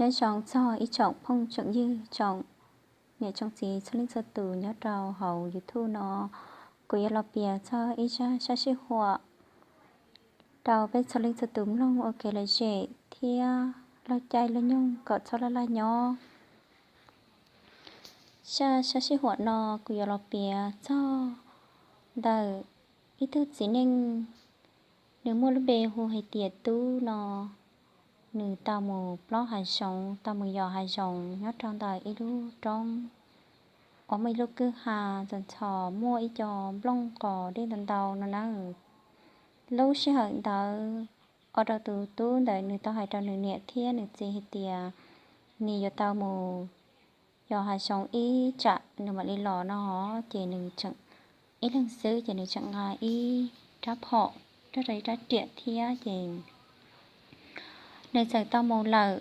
Nyob zoo txog ib tsoom phooj tsoom ywg, tsoom niam tsoom txiv txhua leej txhua tus nyob rau hauv YouTube no, kuv yuav los piav txog ib zaj sab sij huam rau peb txhua leej txhua tus mloog ua kev lom zem thiab laug caij laug nyoog kom txhob laj laj nyob. Zaj sab sij huam no kuv yuav los piav txog ntawm ib tug txiv neej, nws muaj lub npe hu hais tias Tub no. Nws tau mus plob hav zoov, tau mus yos hav zoov nyob rau ntawm ib lub roob uas muaj ib lub kwj ha ntxhov ntxhov, muaj ib co nplooj qos dej ntau ntau no na. Lub sij hawm ntawd, ua rau tus tub ntawd nws tau hais rau nws niam thiab nws txiv hais tias nws yuav tau mus yos hav zoov ib tsam nws mam li los no. Ces nws tseem ib leeg xwb ces nws tseem nqa ib rab phom, rab rau ib rab riam thiab ces nws txawm tau mus lawm.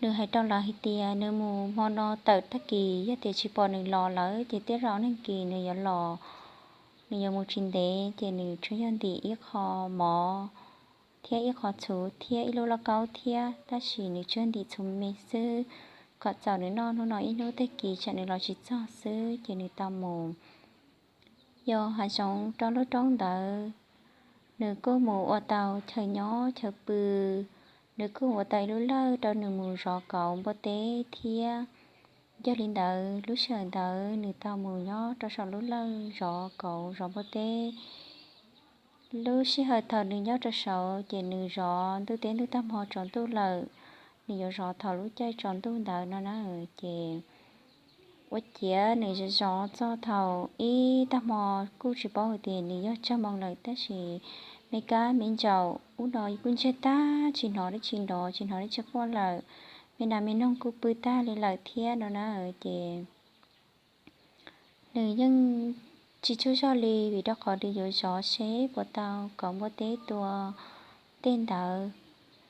Nws hais rau lawv hais tias nws mus hmo no tawm tag kis, yog tias tsis pom nws los lawm ces tej zaum neeg kis nws yuav los, nws yuav mus tsis ntev ces nws tsuas yog ntim ib qho mov thiab ib qho txhuv thiab ib lub lauj kaub thiab, tab sis nws tsuas ntim txhuv me xwb, kom txaus nws noj hnub no ib hnub, tag kis tsam nws los tsis txog xwb. Ces nws tau mus yos hav zoov rau lub roob ntawd. Nws kuj mus ua tau chaw nyob chaw pw, nws kuj ua tau ib lub lawj rau nws mus zov kauv npua teb thiab. Yog li ntawd lub sij hawm ntawd nws tau mus nyob rau saum lub lawj zov kauv zov npua teb. Lub sij hawm thaum nws nyob rau saud ces nws zov ntuj teb ntuj tag hmo tsaus ntuj lawm, nws yuav zov thaum lub caij tsaus ntuj ntawd no na. Ces ua ciav nws zov zov txog thaum ib tag hmo, kuj tsis paub hais tias nws yog tsawg moo lawm, tab sis me kab me ntsaum ub no kuj ntsiag tag, tsis hnov dab tsi nrov, tsis hnov dab tsi quaj lawm, me nas me noog kuj pw tag li lawm thiab no na. Ces nws yeej tsis tsaug zog li vim rau qhov nws yuav zov seb puas tau kauv npua teb tua tej ntawd.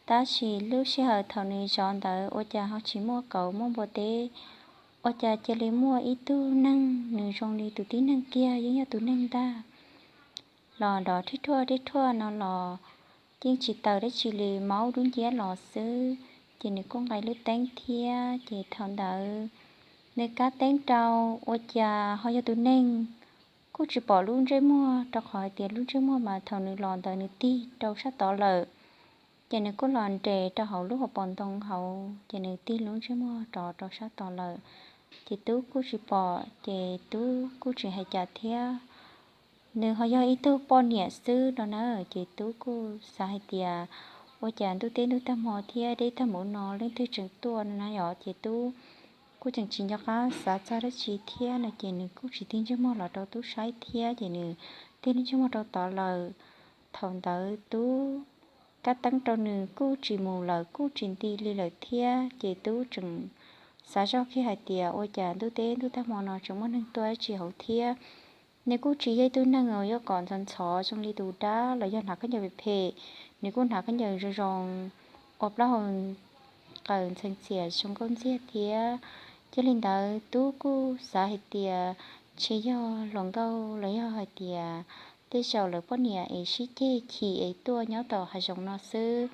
Tab sis lub sij hawm thaum nws zov ntawd ua cas ho tsis muaj kauv muaj npua teb, ua cas cia li muaj ib tug neeg, nws zoo li tus tib neeg kiag, yeej yog tus neeg ntag, los nrov rhib rhuaj rhib rhuaj no los, yeej tsis taws dab tsi li, maub dub nciab los xwb. Ces nws kuj nqa lub teeb thiab, ces thaum ntawd nws kab teeb rau, ua cas ho yog tus neeg, kuj tsis pom lub ntsej muag, rau qhov hais tias lub ntsej muag mas thaum nws los ntawd nws tig rau sab tod lawm. Ces nws kuj los nres rau hauv lub hauv paus ntoo hauv, ces nws tig lub ntsej muag rov rau sab tod lawm. Ces Tub kuj tsis pom, ces Tub kuj tsis hais cas thiab. Nws ho yog ib tug poj niam xwb no na, ces Tub kuj xav hais tias ua cas ntuj teb ntuj tag hmo thiab deb tag hmo no leej twg tseem tuaj no na yom, ces Tub kuj tseem tsis nco qab xav txog dab tsi thiab no, ces nws kuj tsis tig ntsej muag los rau Tub saib thiab, ces nws tig lub ntsej muag rau tod lawm. Thaum ntawd Tub kab teeb rau nws kuj tsis mus lawm, kuj tsis nti li lawm thiab, ces Tub tseem xav zoj kiag hais tias ua cas ntuj teb ntuj tag hmo no tseem muaj neeg tuaj dab tsi hauv thiab. Nws kuj tsis yog ib tug neeg uas yuav kom ntxhov ntxhov zoo li tus dab los yog hnav khaub ncaws phem phem, nws kuj hnav khaub ncaws zoo zoo, ua plaub hau qaws ntxhee txias zoo nkauj ntxiag thiab. Yog li ntawd Tub kuj xav hais tias ntshe yog hluas nkauj los yog hais tias tej zaum lawv poj niam es sib ceg chim es tuaj nyob tom hav zoov no xwb.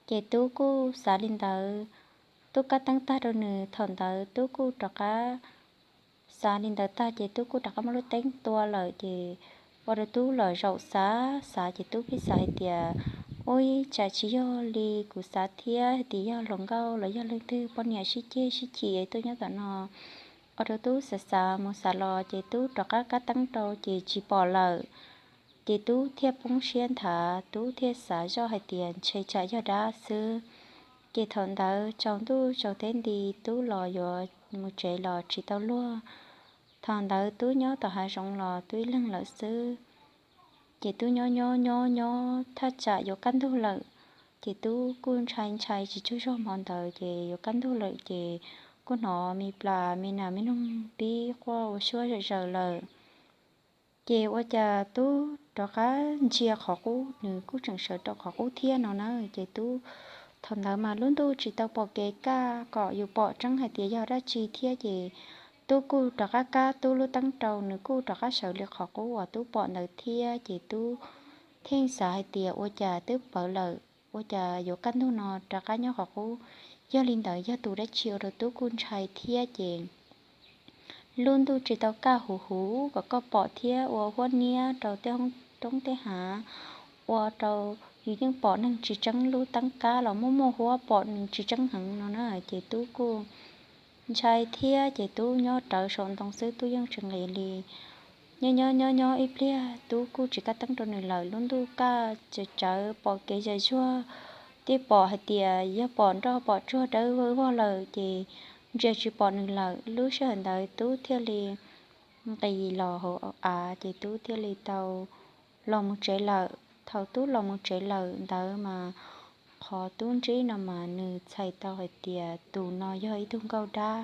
Ces Tub kuj xav li ntawd, Tub kab teeb tag rau nws, thaum ntawd Tub kuj rov qab xav li ntawd tag ces Tub kuj rov qab muab lub teeb tua lawm, ces ua rau Tub los zaum xav xav ces Tub pheej xav hais tias, ua ib tsam tsis yog li kuv xav thiab, hais tias yog hluas nkauj los yog leej twg poj niam sib ceg sib chim es tuaj nyob tom no. Ua rau Tub xav xav mus xav los ces Tub rov qab kab teeb rau ces tsis pom lawm. Ces Tub thiaj poob siab nthav, Tub thiaj xav zoj hais tias ntshe tsam yog dab xwb. Ces thaum ntawd tsaus ntuj tsaus teb nti, Tub los yuav mus tsev los tsis tau luag. Thaum ntawd Tub nyob tom hav zoov los Tub ib leeg lawm xwb. Ces Tub nyob nyob nyob nyob thaj tsam yuav kaj ntug lawm, ces Tub kuj ntshai ntshai tsis tsaug zog hmo ntawd ces yuav kaj ntug lawm ces kuj hnov me plas me nas me noog pib quaj ua suab zom zaws lawm. Ces ua cas Tub rov qab ntsia qhov qub, nws kuj tseem sawv rau qhov qub thiab no na. Ces Tub, thaum ntawd mas lub ntuj tsis tau pom kev kaj kom yus pom tseeb hais tias yog dab tsi thiab, ces Tub kuj rov qab kab Tub lub teeb rau, nws kuj rov qab sawv li qhov qub uas Tub pom ntawd thiab. Ces Tub thiaj xav hais tias ua cas twb pawv lawm, ua cas yuav kaj ntug no rov qab nyob qhov qub. Yog li ntawd yog tus dab tsi ua rau Tub kuj ntshai thiab ces lub ntuj tsis tau kaj huv huv kom koj pom thiab ua huab niab rau tej roob tej hav, ua rau yus yeej pom neeg tsis tseeb, lub teeb kab los muaj muaj huab pom nws tsis tseeb heev no na. Ces Tub kuj ntshai thiab ces Tub nyob rawv saum ntoo xwb, Tub yeej tsis nqis li. Nyob nyob nyob nyob ib pliag Tub kuj tsis kaj teeb rau nws lawm, lub ntuj kaj tsawv tsawv pom kev zam zuag, twb pom hais tias yog pom nroj pom tsuag dawb vog lawm ces ntsia tsis pom nws lawm. Lub sij hawm ntawd Tub thiaj li nqis los hauv av ces Tub thiaj li tau los mus tsev lawm. Thaum Tub los mus tsev lawm ntawd mas qhov Tub ntsib no mas nws txhais tau hais tias tus no yog ib tug nkauj dab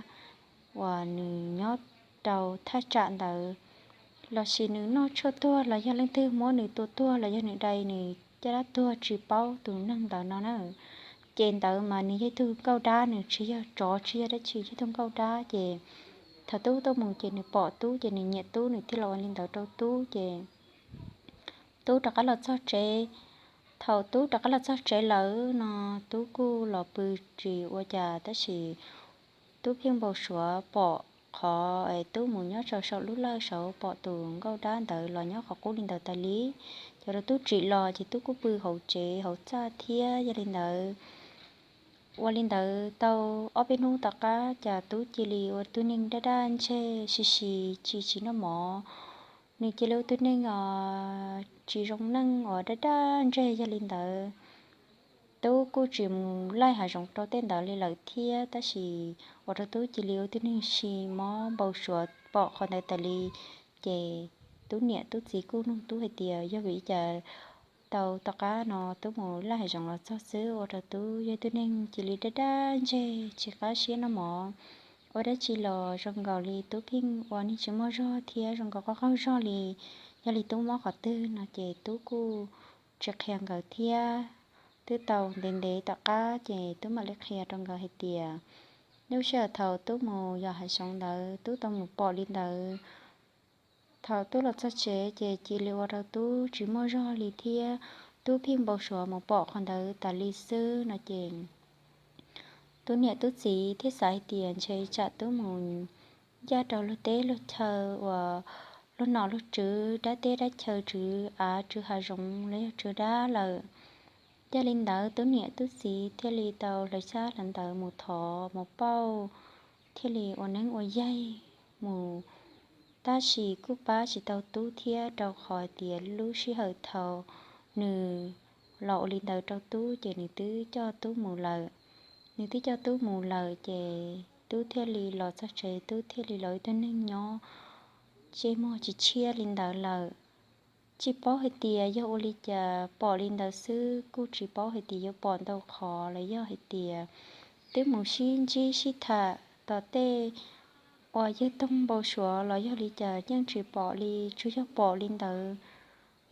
uas nws nyob rau thaj tsam ntawd, los sis nws noj tshuaj tuag los yog leej twg muab nws tua tuag los yog nws dai nws caj dab tuag tsis paub tus neeg ntawd no na. Ces ntawd mas nws yog ib tug nkauj dab, nws tsis yog tsov tsis yog dab tsi, yog ib tug nkauj dab. Ces thaum Tub tuaj mus ces nws pom Tub ces nws nyiam Tub, nws thiaj los ua li ntawd rau Tub ces Tub rov qab los txog tsev. Thaum Tub rov qab los txog tsev lawm no Tub kuj los pw tsis ua cas tab sis Tub pheej npau suav pom qhov es Tub mus nyob rau saum lub lawj saud pom tus nkauj dab ntawd los nyob qhov qub li ntawd tas li. Ces rau Tub tsim los ces Tub kuj pw hauv tsev hauv txaj thiab. Yog li ntawd, ua li ntawd tau ob peb hnub tom qab cas Tub cia li ua tus neeg daj daj ntseg si si tsis tsis noj mov. Nws cia li ua tus neeg os tsis zoo neej uas daj daj ntseg. Yog li ntawd Tub kuj tsis mus laij hav zoov rau tej ntawd li lawm thiab tab sis ua rau Tub cia li ua tus neeg si mob npau suav pom qhov ntawd tas li. Ces Tub niam Tub txiv kuj nug Tub hais tias yog vim li cas tau tom qab no Tub mus laij hav zoov los txog xwb ua rau Tub yog tus neeg cia li daj daj ntseg tsis qab siab noj mov. Ua dab tsi los zoo nkaus li Tub pheej ua neeg tsis muaj zog thiab zoo nkaus qaug qaug zog li. Yog li Tub mob qhov twg no ces Tub kuj tsis qhia nkawd thiab. Twb tau ntev ntev tom qab ces Tub mam li qhia rau nkawd hais tias lub sij hawm thaum Tub mus yos hav zoov ntawd Tub tau mus pom li ntawd. Thaum Tub los txog tsev ces cia li ua rau Tub tsis muaj zog li thiab Tub pheej npau suav mus pom qhov ntawd tas li xwb no ces Tub niam Tub txiv thiaj xav hais tias ntshe tsam Tub mus ncaj rau luag teb luag chaw uas luag nom luag tswv dab teb dab chaw tswv av tswv hav zoov los yog tswv dab lawm. Yog li ntawd Tub niam Tub txiv thiaj li tau hlawv xyab hlawv ntawv mus thov mus pauj thiaj li ua neeb ua yaig mus. Tab sis kuj pab tsis tau Tub thiab rau qhov tias lub sij hawm thaum nws los ua li ntawd rau Tub ces nws twb coj Tub mus lawm. Nws twb coj Tub mus lawm ces Tub thiaj li los txog tsev Tub thiaj li los ib tug neeg nyob ntsej muag tsis tshiab li ntawd lawm. Tsis paub hais tias yog ua li cas pom li ntawd xwb kuj tsis paub hais tias yuav pom ntau qhov los yog hais tias twb mus sib ntsib sib tham tom tej uas yawg toog npau suav los yog li cas yeej tsis pom li, tsuas yog pom li ntawd,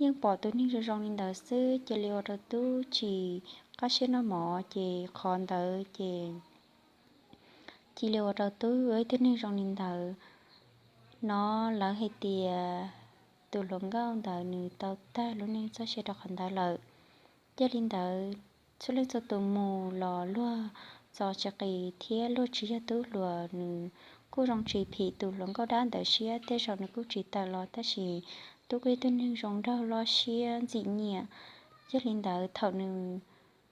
yeej pom tus neeg zoo zoo li ntawd xwb cia li ua rau Tub tsis qab siab noj mov ces qhov ntawd ces cia li ua rau Tub ua ib tug neeg zoo li ntawd. No lawv hais tias tus hluas nkauj ntawd nws tau tag lub neej txoj sia rau qhov ntawd lawm. Yog li ntawd txhua leej txhua tus mus los luag txo tsis qis thiab luag tsis yog Tub hluas, nws kuj zoo tsis phim tus hluas nkauj dab ntawd siab, tej zaum nws kuj tsis tawm los tab sis Tub kuj yog tus neeg zoo nraug loj siab ntxim nyiam. Yog li ntawd thaum nws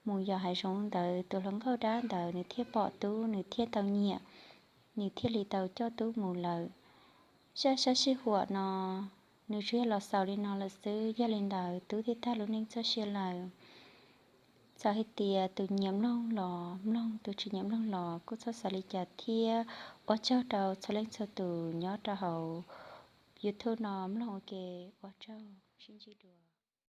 mus yos hav zoov ntawd tus hluas nkauj dab ntawd nws thiaj pom Tub nws thiaj tau nyiam, nws thiaj li tau coj Tub mus lawm. Zaj sab sij huam no nws tsuas yog los xaus li no lawm xwb, yog li ntawd Tub thiaj tag lub neej txoj sia lawm. Txawm hais tias tus nyiam mloog los mloog, tus tsis nyiam mloog los kuj txhob xav li cas thiab. Ua tsaug rau txhua leej txhua tus nyob rau hauv YouTube no mloog ua ke, ua tsaug, sib ntsib dua.